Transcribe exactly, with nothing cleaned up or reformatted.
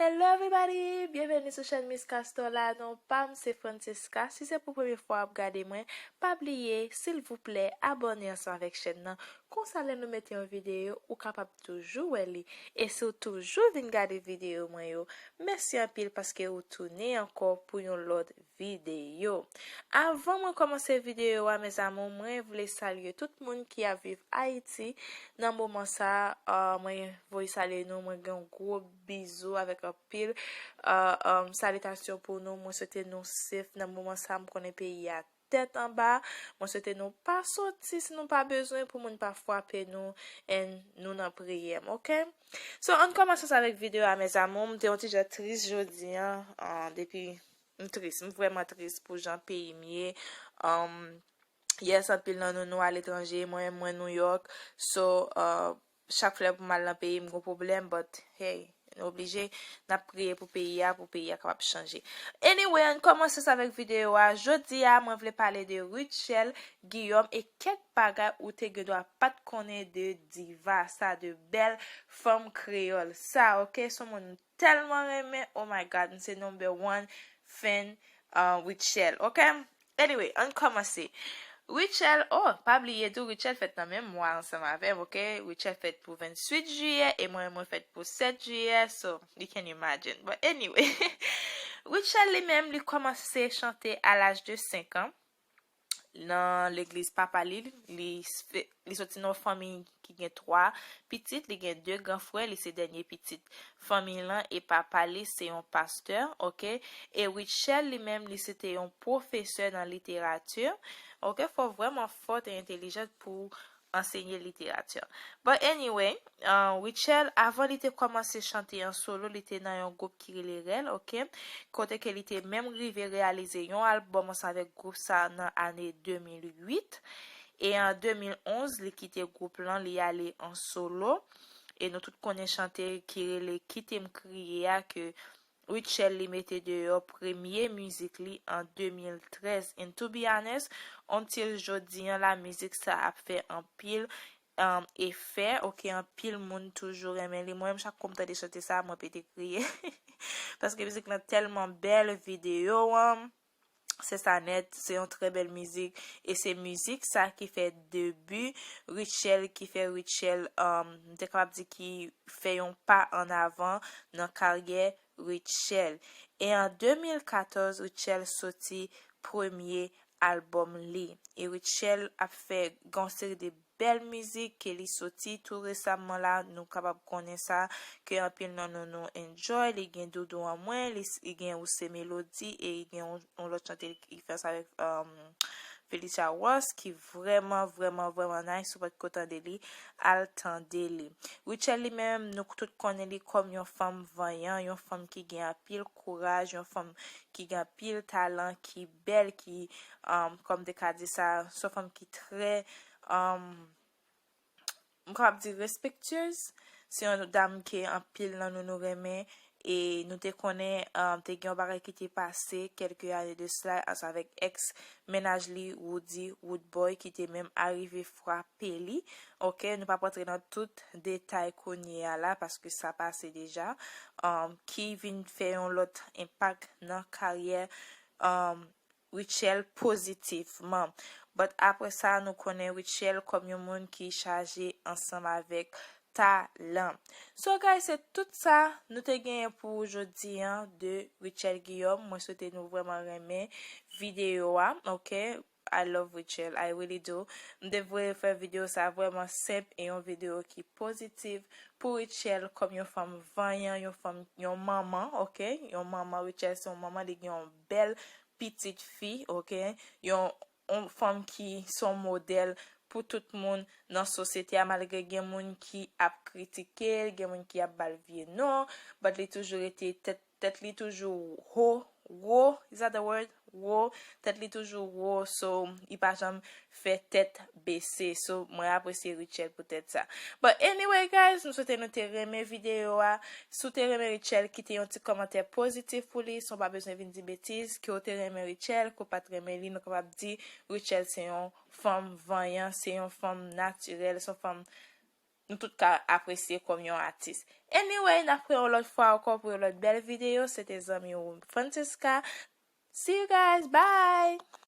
Hello everybody! Byenveni sou chèn Miss Castor la. Non pa m se Francesca. Si se pou premye fwa w ap gade mwen, pa bliye, silvouplè, abòne ansanm avèk chèn nan. Konsa lè nou mete yon videyo, ou kapab toujou wè li. E si w toujou vin gade videyo mwen yo, mèsi anpil paske ou tounen ankò pou yon lòt videyo. Avan mwen kòmanse videyo a, mes amours, mwen vle salye tout moun ki ap viv Ayiti nan moman sa a. Mwen voye salye nou, mwen gen yon gwo bizou avèk anpil salitasyon pou nou. Mwen swete nou safe nan moman sa a. M konnen peyi a tèt anba. Mwen swete nou pa soti si nou pa bezwen, pou moun pa frape nou, and nou nan priyè m, oke? So, ann kòmanse sa avèk videyo a, mes amours. M te yon ti jan tris jodi a, depi m tris, m vrèman tris pou jan peyi m ye. Yes, anpil nan nou, nou aletranje, mwen menm mwen Nouyòk. So, chak flè pou m al nan peyi m gon pwoblèm, but hey, nou oblije, n ap priye pou peyi a, pou peyi a kapab chanje. Anyway, ann kòmanse sa avèk videyo a. Jodi a, mwen vle pale de Rutshelle Guillaume e kèk bagay ou te gen dwa pa t konnen de diva sa, de bèl fanm kreyòl sa, oke? Se yon moun m tèlman renmen, oh my God, m se number one fan Rutshelle, oke? Anyway, ann kòmanse. Rutshelle, oh, pa bliye tou, Rutshelle fèt nan menm mwa ansanm avè m, oke? Rutshelle fèt pou venntwit jiyè e mwen, mwen fèt pou sèt jiyè, so you can imagine. But anyway, Rutshelle li menm, li kòmanse chante a laj de senk an nan legliz papa li. Li, li soti nan yon fanmi ki gen twa pitit, li gen de gran frè, li se dènye pitit fanmi lan e papa li se yon pastè, oke? E Rutshelle li menm, li se te yon pwofesè nan literati, oke? Fò w vrèman fòt e entèlijant pou ansenye literati. But anyway, Rutshelle, avan li te kòmanse chante an solo, li te nan yon gwoup ki rele Rèl, oke? Kote ke li te menm rive reyalize yon albòm ansanm avèk gwoup sa nan ane de mil uit. E an de mil onz, li kite gwoup lan, li ale an solo. E nou tout konnen chante ki rele Kite m kriye a, ke Rutshelle li mete deyò premye mizik li an de mil trèz. And to be honest, until jodi an la, mizik sa ap fè anpil efè, oke? Anpil moun toujou renmen li. Mwen menm, chak kou m tande chante sa, mwen pete kriye. Paske mizik lan tèlman bèl, videyo an, se sa nèt, se yon trè bèl mizik. E se mizik sa ki fè debi Rutshelle, ki fè Rutshelle, m te kapab di ki fè yon pa an avan nan karyè Rutshelle. E an de mil katòz, Rutshelle soti premye albòm li. E Rutshelle ap fè yon seri de bèl mizik ke li soti tou resamman la, nou kapab konnen sa, ke anpil nan nou, nou enjoy. Li gen Doudou an mwen, li, li gen Ou se melodi, e li gen yon, yon lòt chante ki fè sa avèk Felicia Ross, ki vrèman, vrèman, vrèman nice. Si w pa t ko tande li, al tande li. Rutshelle li menm, nou tout konnen li kòm yon fanm vanyan, yon fanm ki gen anpil kouraj, yon fanm ki gen anpil talan, ki bèl, ki, kòm m te ka di sa, se yon fanm ki trè, m kapab di, respektyez. Se yon dam ke anpil nan nou, nou renmen. E nou te konnen, te gen yon bagay ki te pase kèlke ane de sila ansanm avèk èks mennaj li, Roody, Roodboy, ki te menm arive frape li. Oke, nou p ap rantre nan tout detay kounye a la, paske sa pase deja, ki vin fè yon lòt enpak nan karyè Rutshelle pozitivman. But apre sa, nou konnen Rutshelle kòm yon moun ki chaje ansanm avèk talan. So guys, se tout sa nou te genyen pou jodi an de Rutshelle Guillaume. Mwen swete nou vrèman renmen videyo a, oke? I love Rutshelle, I really do. M te vle fè videyo sa vrèman senp e yon videyo ki pozitif pou Rutshelle kòm yon fanm vanyan, yon fanm, yon manman, oke? Yon manman, Rutshelle se yon manman, li gen yon bèl pitit fi, oke? Yon, yon fanm ki se yon modèl pou tout moun nan sosyete a, malgre gen moun ki ap kritike l, gen moun ki ap ba l vye non, but li toujou rete tèt, tèt li toujou ho, wo, is that the word? Wo, tèt li toujou wo, so li pa janm fè tèt bese. So, mwen apresye Rutshelle poutèt sa. But anyway, guys, m swete nou te renmen videyo a. Si w te renmen Rutshelle, kite yon ti kòmantè pozitif pou li, san w pa bezwen vin di betiz, ke w te renmen Rutshelle, ke w pa t renmen li, nou kapab di Rutshelle se yon fanm vanyan, se yon fanm natirèl, se yon fanm nou tout ka apresye kòm yon atis. Anyway, n ap wè yon lòt fwa ankò pou yon lòt bèl videyo. Se te zanmi w Francesca. See you guys. Bye!